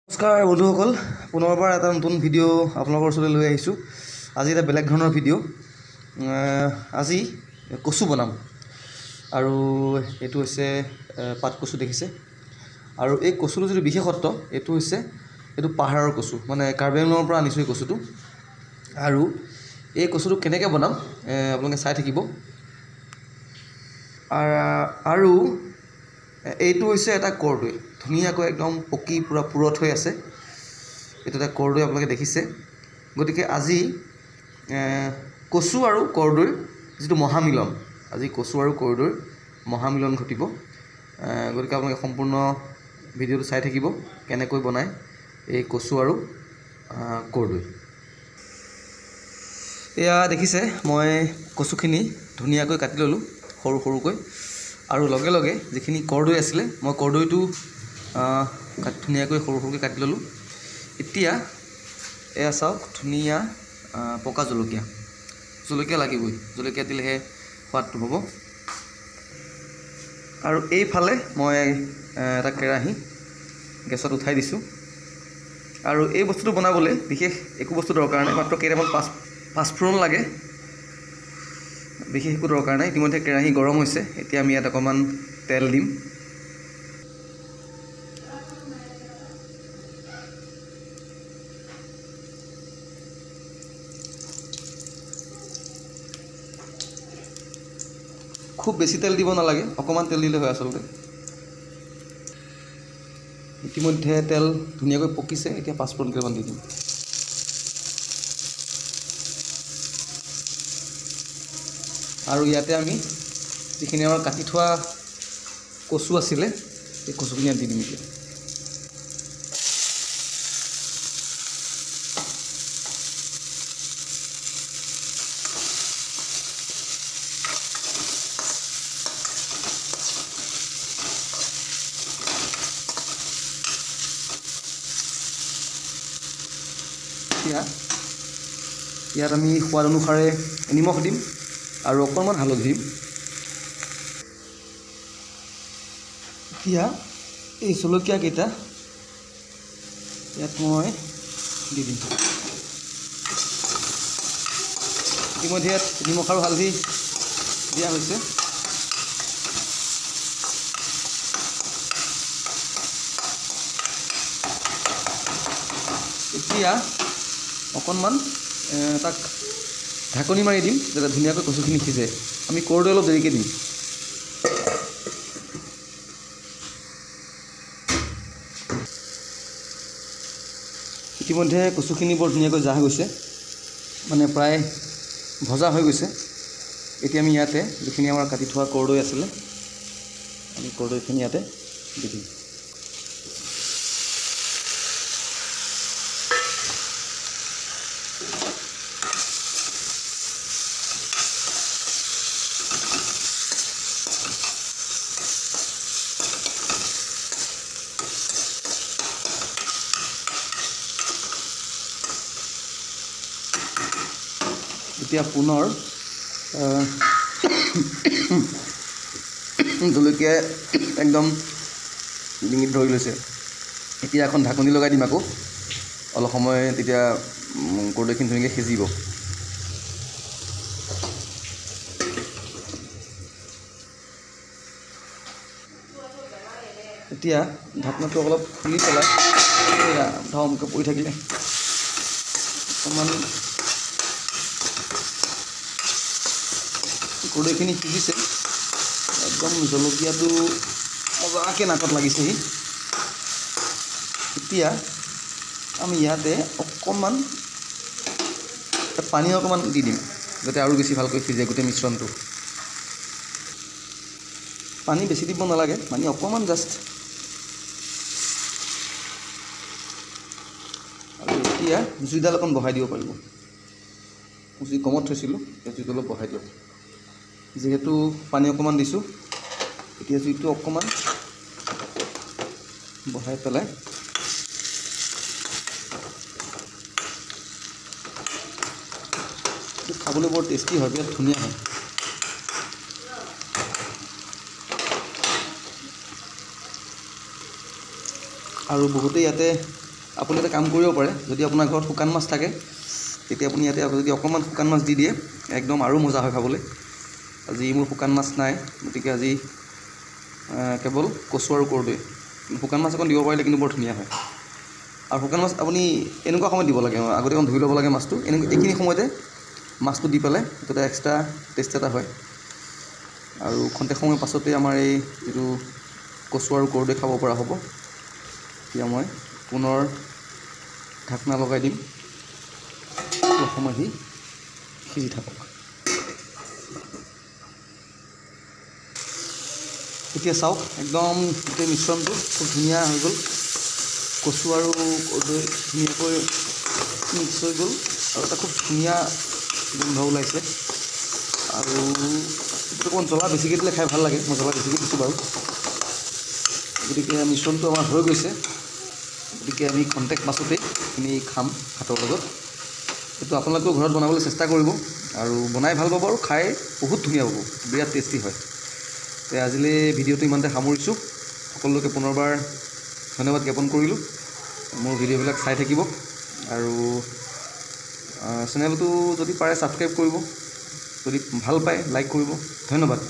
নমস্কাৰ বন্ধুসকল, পুনৰবাৰ এটা নতুন ভিডিঅ' আপোনালোকৰ ওচৰলৈ লৈ আহিছোঁ। আজি এটা বেলেগ ধৰণৰ ভিডিঅ'। আজি কচু বনাম আৰু এইটো হৈছে পাত কচু দেখিছে। আৰু এই কচুটো যিটো বিশেষত্ব, এইটো হৈছে এইটো পাহাৰৰ কচু, মানে কাৰ্বি আংলঙৰ পৰা আনিছোঁ এই কচুটো। আৰু এই কচুটো কেনেকৈ বনাম আপোনালোকে চাই থাকিব। আৰু এইটো হৈছে এটা কৰদৈ, ধুনীয়াকৈ একদম পকি পূৰা পুৰঠ হৈ আছে। এইটো এটা কৰদৈ আপোনালোকে দেখিছে। গতিকে আজি কচু আৰু কৰদৈৰ যিটো মহামিলন, আজি কচু আৰু কৰদৈৰ মহামিলন ঘটিব। গতিকে আপোনালোকে সম্পূৰ্ণ ভিডিঅ'টো চাই থাকিব কেনেকৈ বনায় এই কচু আৰু কৰদৈ। এয়া দেখিছে, মই কচুখিনি ধুনীয়াকৈ কাটি ল'লোঁ সৰু সৰুকৈ। আৰু লগে লগে যিখিনি কৰদৈ আছিলে, মই কৰদৈটো ধুনীয়াকৈ সৰু সৰুকৈ কাটি ল'লোঁ। এতিয়া এয়া চাওক, ধুনীয়া পকা জলকীয়া, জলকীয়া লাগিবই, জলকীয়া দিলেহে সোৱাদটো হ'ব। আৰু এইফালে মই এটা কেৰাহী গেছত উঠাই দিছোঁ। আৰু এই বস্তুটো বনাবলৈ বিশেষ একো বস্তু দৰকাৰ নাই, মাত্ৰ কেইটামান পাঁচফোৰণ লাগে, বিশেষ একো দৰকাৰ নাই। ইতিমধ্যে কেৰাহী গৰম হৈছে, এতিয়া আমি ইয়াত অকণমান তেল দিম। খুব বেছি তেল দিব নালাগে, অকণমান তেল দিলে হয় আচলতে। ইতিমধ্যে তেল ধুনীয়াকৈ পকিছে, এতিয়া পাঁচফোৰণ কেইটামান দি দিম। আৰু ইয়াতে আমি যিখিনি আমাৰ কাটি থোৱা কচু আছিলে, এই কচুখিনি ইয়াত দি দিম এতিয়া। এতিয়া ইয়াত আমি সোৱাদ অনুসাৰে নিমখ দিম আৰু অকণমান হালধি দিম। এতিয়া এই জলকীয়াকেইটা ইয়াত মই দি দিম। ইতিমধ্যে ইয়াত নিমখ আৰু হালধি দিয়া হৈছে। এতিয়া অকণমান তাক ঢাকনি মাৰি দিম যাতে ধুনীয়াকৈ কচুখিনি সিজে। আমি কৰদৈ অলপ দেৰিকৈ দিম। ইতিমধ্যে কচুখিনি বৰ ধুনীয়াকৈ জাহ গৈছে, মানে প্ৰায় ভজা হৈ গৈছে। এতিয়া আমি ইয়াতে যিখিনি আমাৰ কাটি থোৱা কৰদৈ আছিলে, আমি কৰদৈখিনি ইয়াতে দি দিম। এতিয়া পুনৰ জলকীয়াই একদম ডিঙিত ধৰি লৈছে। এতিয়া এখন ঢাকনি লগাই দিম আকৌ অলপ সময়, তেতিয়া কৰদৈখিনি ধুনীয়াকৈ সিজিব। এতিয়া ঢাকনাটো অলপ খুলি পেলাই ধমকৈ পৰি থাকিলে অকণমান কৰদৈখিনি সিজিছে। একদম জলকীয়াটো মজাকৈ নাকত লাগিছেহি। এতিয়া আমি ইয়াতে অকণমান পানী অকণমান দি দিম যাতে আৰু বেছি ভালকৈ সিজে গোটেই মিশ্ৰণটো। পানী বেছি দিব নালাগে, পানী অকণমান জাষ্ট। আৰু এতিয়া জুইডাল অকণ বঢ়াই দিব পাৰিব। জুই কমত থৈছিলোঁ, জুইটো অলপ বঢ়াই দিয়ক। যিহেতু পানী অকণমান দিছোঁ, এতিয়া জুইটো অকণমান বঢ়াই পেলাই খাবলৈ বৰ টেষ্টি হয়, বিৰাট ধুনীয়া হয়। আৰু বহুতে ইয়াতে আপুনি এটা কাম কৰিব পাৰে, যদি আপোনাৰ ঘৰত শুকান মাছ থাকে তেতিয়া আপুনি ইয়াতে যদি অকণমান শুকান মাছ দি দিয়ে একদম আৰু মজা হয় খাবলৈ। আজি মোৰ শুকান মাছ নাই, গতিকে আজি কেৱল কচু আৰু কৰদৈ। শুকান মাছ অকণ দিব পাৰিলে কিন্তু বৰ ধুনীয়া হয়। আৰু শুকান মাছ আপুনি এনেকুৱা সময়ত দিব লাগে, আগতে অকণ ধুই ল'ব লাগে মাছটো। এনেকুৱা এইখিনি সময়তে মাছটো দি পেলাই এইটো এটা এক্সট্ৰা টেষ্ট এটা হয়। আৰু খন্তেক সময়ৰ পাছতেই আমাৰ এই যিটো কচু আৰু কৰদৈ খাব পৰা হ'ব। এতিয়া মই পুনৰ ঢাকনা লগাই দিম, অলপ সময় সি সিজি থাকক। এতিয়া চাওক একদম গোটেই মিশ্ৰণটো খুব ধুনীয়া হৈ গ'ল। কচু আৰু কৰদৈ ধুনীয়াকৈ মিক্স হৈ গ'ল আৰু এটা খুব ধুনীয়া গোন্ধ ওলাইছে। আৰু অকণমান জ্বলা বেছিকৈ দিলে খাই ভাল লাগে, মই জ্বলা বেছিকৈ দিছোঁ বাৰু। গতিকে মিশ্ৰণটো আমাৰ হৈ গৈছে। গতিকে আমি খন্তেক পাছতেই এইখিনি খাম ভাতৰ লগত। এইটো আপোনালোকেও ঘৰত বনাবলৈ চেষ্টা কৰিব আৰু বনাই ভাল পাব আৰু খাই বহুত ধুনীয়া পাব, বিৰাট টেষ্টি হয়। তে আজিলৈ ভিডিঅ'টো ইমানতে সামৰিছোঁ। সকলোকে পুনৰবাৰ ধন্যবাদ জ্ঞাপন কৰিলোঁ। মোৰ ভিডিঅ'বিলাক চাই থাকিব আৰু চেনেলটো যদি পাৰে ছাবস্ক্ৰাইব কৰিব, যদি ভাল পায় লাইক কৰিব। ধন্যবাদ।